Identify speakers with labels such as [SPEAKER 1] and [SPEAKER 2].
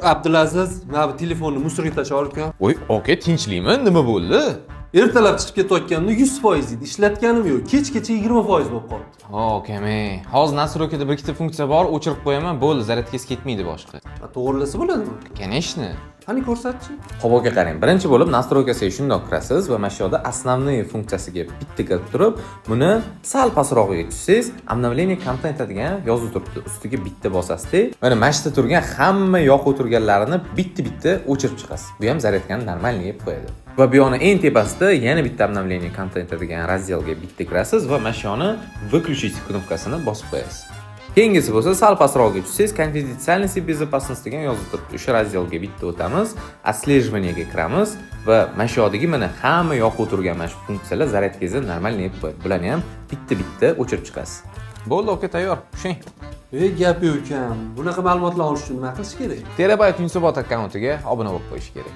[SPEAKER 1] Abdulaziz, mana bu telefonni мусор ga tashlab yuborgan.
[SPEAKER 2] Voy, aka, tinchlikmi? Nima bo'ldi?
[SPEAKER 1] Ertalab chiqib ketayotganimda 100% edi. Ishlatganim yo'q. Kechgacha 20% bo'lib qoldi.
[SPEAKER 2] Okey, hozir настройка da bir ikkita funksiya bor, o'chirib qo'yaman, bo'ldi, зарядка si ketmaydi boshqa.
[SPEAKER 1] Ha, to'g'rilasa bo'ladimi?
[SPEAKER 2] Конечно.
[SPEAKER 1] Qani, ko'rsatchi.
[SPEAKER 2] Xo'p, aka, qarang. Birinchi bo'lib настройка siga shundoq kirasiz va mana shu yerda основные funksiyasiga bitta kirib turib, buni sal pastrog'iga tushsangiz, обновление контента degan yozuv turibdi. Ustiga bitta bosasizda, mana shu yerda turgan hamma yoqib turganlarini bitta-bitta o'chirib chiqasiz. Bu ham зарядка ni нормальный qilib qo'yadi. Va bu yoqni eng tepasida yana bitta обновление контента degan раздел ga bitta kirasiz va mana shu yoqni выключить knopkasini bosib qo'yasiz. Keyingisi bo'lsa, sal pastroqga tushsangiz, конфиденциальность и безопасность degan yozuv turibdi. O'sha раздел ga bitta o'tamiz, отслеживание ga kiramiz va mana shu yoqdagi mana hamma yoqib turgan mana shu funksiyalar зарядка ngizni нормальный qilib qo'yadi. Bularni ham bitta-bitta o'chirib chiqasiz. Bo'ldi, aka, tayyor. Tushing.
[SPEAKER 1] Ey, gap yo'q ekan. Bunaqa ma'lumotlar olish uchun nima qilish kerak?
[SPEAKER 2] Terabayt Yunusobod akkauntiga obuna bo'lib qo'yish kerak.